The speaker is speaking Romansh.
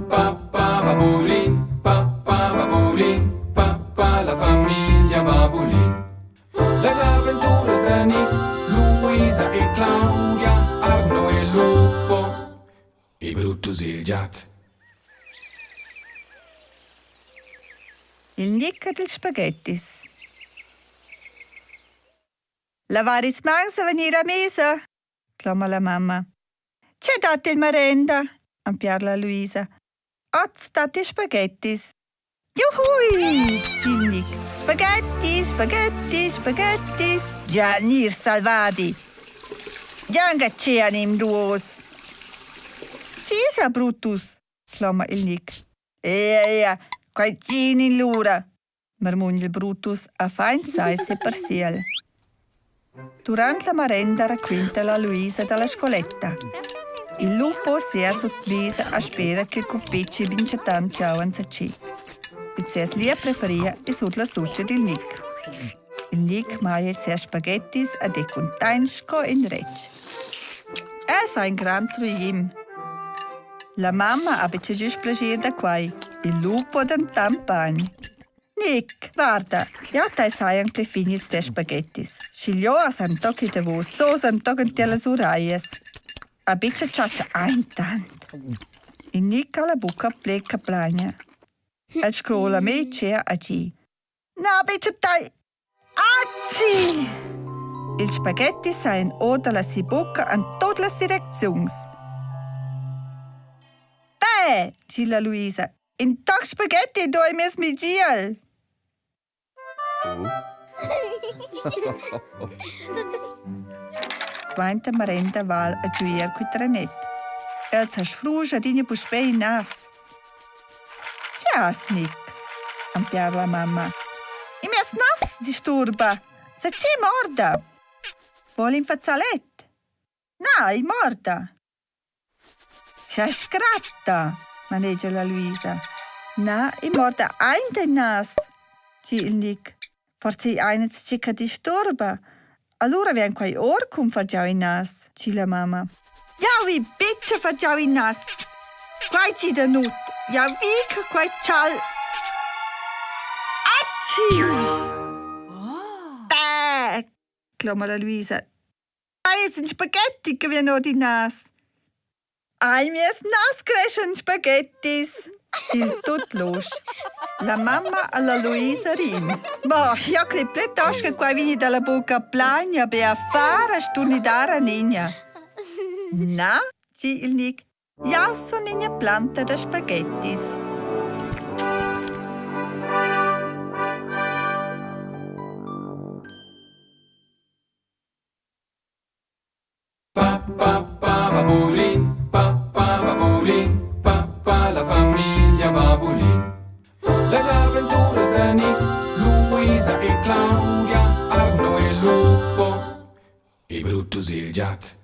pa pa babulin, pa pa babulin, pa pa la famiglia Babulin. Las aventuras da Nick, Luisa e Claudia, Arno e Lupo e Brutus il giat. Il Nick ed ils spaghettis. Lavar ils mauns e vegnir a mesa, cloma la mamma. Tge dat il marenda? empiarla Luisa. Oz dat il spaghettis. Juhui! di il Nick. Spaghettis, spaghettis, spaghettis. Già gnir salvadi. Gianga che anim duos. Chi sa Brutus? cloma il Nick. Ea, ea, quai tin in lura. marmugna il Brutus a fain sai se parsiel. Durant la marenda raquinta la Luisa dalla scoletta. Il lupo sia sut mesa a spera che cupeci minchatant giau enzatgi. Il ses lia preferia è sut la sucha dil Nick. Il Nick maia ils ses spaghettis ed è cuntent sco in retg. El fa in grand truim. La mamma ha betg gist plascher da quai, il lupo dentant bagn. Nic, guarda, jau tai sai anc pli fin ils tes spaghettis. Schigliò as han tocchi davos sosa tochen tier las uraias. A bicha chatscha ein tant. Il Nic ha la bucca pleca plagna. El scrola me tschea a gi. Na, bicha tai! Aci! Ils spaghettis sajan or da la si bucca en tut las direcziuns. Beh, di la Luisa, in toc spaghetti duai mes migiel. Suenter marenda val a giuier cul trenet. El sa sfruscha adina puspei il nas. Che has, Nic? ampiar la mamma. Il mies nas disturba. Sa tgi morda? Vol in fazzalet? Na, il morda. Scha scratta, manegia la Luisa. Na, il morda aint il nas, di il Nic. Forsa ei aina tgi che disturba. Allura vegn quei or cun far giu il nas, di la mamma. Jau vi buca far giu il nas. Quei gida nut. Jau vi che quei tschal. Atschi! Bäh! cloma la Luisa. Ei es in spaghetti che vien or dil nas. Ai mies nas creschan spaghettis! Dil tut losch. La mamma alla Luisa rin. Boh, io crei plitost che quai vegni dalla bucca plagna be a far a sturnidar a Nigna. Na, di il Nic, jau sun ina planta da spaghettis. Pa pa pa babulin, pa pa babulin, pa pa la famiglia Babulin. Las aventuras da Nick, Luisa e Claudia, Arno e Lupo e Brutus il giat.